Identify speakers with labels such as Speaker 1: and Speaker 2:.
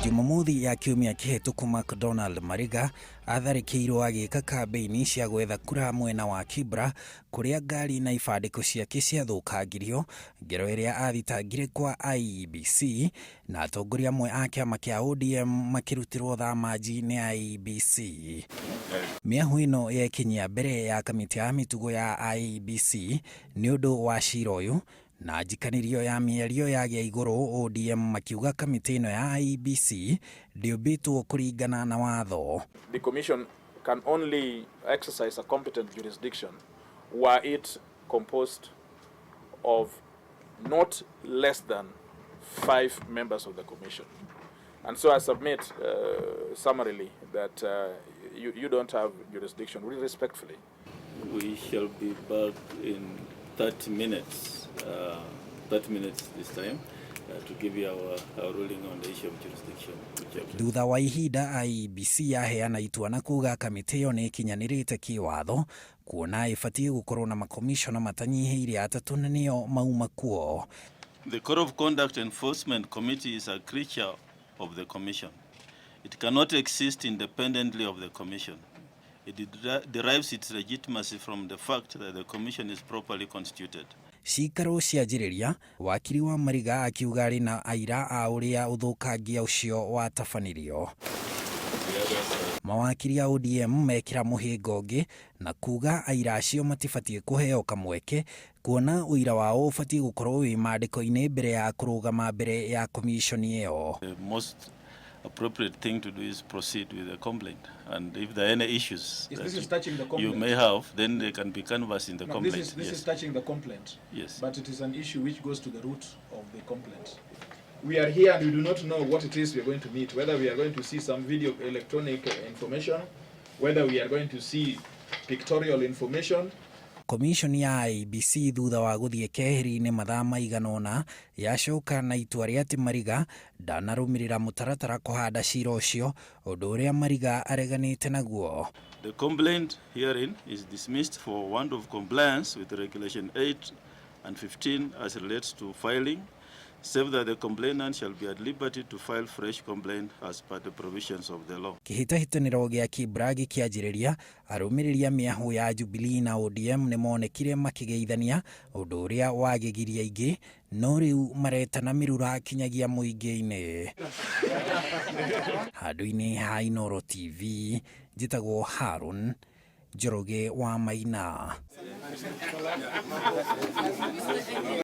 Speaker 1: Jumamothi ya kiumia kĩhĩtũku, McDonald Mariga atharĩkĩirwo agĩka kambĩini cia gwetha kura mwena wa Kibra, kũrĩa ngari na ibandĩko ciake ciathũkangirio, ngero ĩrĩa athitangire kwa IEBC, na atongoria amwe a kĩama kĩa ODM makĩrutĩrwo thamanji nĩ IEBC. Mĩahũ ĩno yekinyia mbere ya kamĩtĩ ya mĩtugo ya IEBC nĩ ũndũ wa cira ũyũ, na njikanĩrio ya mĩario yagĩa igũrũ, ODM makiuga kamĩtĩ ĩno ya IEBC ndĩũmbĩtwo kũringana na watho.
Speaker 2: The commission can only exercise a competent jurisdiction were it composed of not less than 5 members of the commission. And so I submit summarily that you don't have jurisdiction, really respectfully.
Speaker 3: We shall be back in 30 minutes, 30 minutes this time, to give you our ruling on the issue of jurisdiction. Which
Speaker 1: Thutha wa ihinda, IEBC yaheana itua na kuga kamĩtĩ ĩyo nĩ ĩkinyanĩrĩte kĩwatho, kuona ĩbatiĩ gũkorwo na makomishona matanyihĩire atatũ na nĩo mauma kuo.
Speaker 3: The Code of Conduct Enforcement Committee is a creature of the Commission. It cannot exist independently of the Commission. It derives its legitimacy from the fact that the Commission is properly constituted.
Speaker 1: Cikaro cianjĩrĩria, wakiri wa Mariga akiuga arĩ na aira a ũrĩa ũthũkangia ũcio watabanirio. Mawakiri a ODM mekĩra mũhĩnga ũngĩ na kuga aira acio matibatiĩ kũheo kamweke, kuona ũira wao ũbatiĩ gũkorwo wĩ maandĩko-inĩ mbere ya kũrũgama mbere ya komishoni ĩyo.
Speaker 3: The most appropriate thing to do is proceed with the complaint. And if there are any issues
Speaker 2: Yes,
Speaker 3: that
Speaker 2: this is touching the
Speaker 3: you
Speaker 2: complaint.
Speaker 3: may have, then they can be canvassed in the
Speaker 2: No,
Speaker 3: complaint.
Speaker 2: this
Speaker 3: Yes.
Speaker 2: is touching the complaint.
Speaker 3: Yes.
Speaker 2: But it is an issue which goes to the root of the complaint. We are here and we do not know what it is we are going to meet, whether we are going to see some video electronic information, whether we are going to see pictorial information.
Speaker 1: Komishoni ya IEBC, thutha wa gũthiĩ keheri-inĩ mathaa maigana ũna, yacoka na itua rĩa atĩ Mariga ndanarũmĩrĩra mũtaratara kũhanda cira ũcio, ũndũ ũrĩa Mariga areganĩte naguo.
Speaker 3: The complaint herein is dismissed for want of compliance with Regulation 8 and 15 as relates to filing, save that the complainant shall be at liberty to file fresh complaint as per the provisions of the law.
Speaker 1: Kĩhĩtahĩtanĩro gĩa Kibra gĩkĩanjĩrĩria, arũmĩrĩri a mĩahũ ya Jubilee na ODM nĩ monekire makĩgeithania, ũndũ ũrĩa wagegirie aingĩ, no rĩu maretana mĩrura kinyagia mũingĩ-inĩ. Handũ-inĩ ha Inooro TV, njĩtagwo Harun Njoroge wa Maina.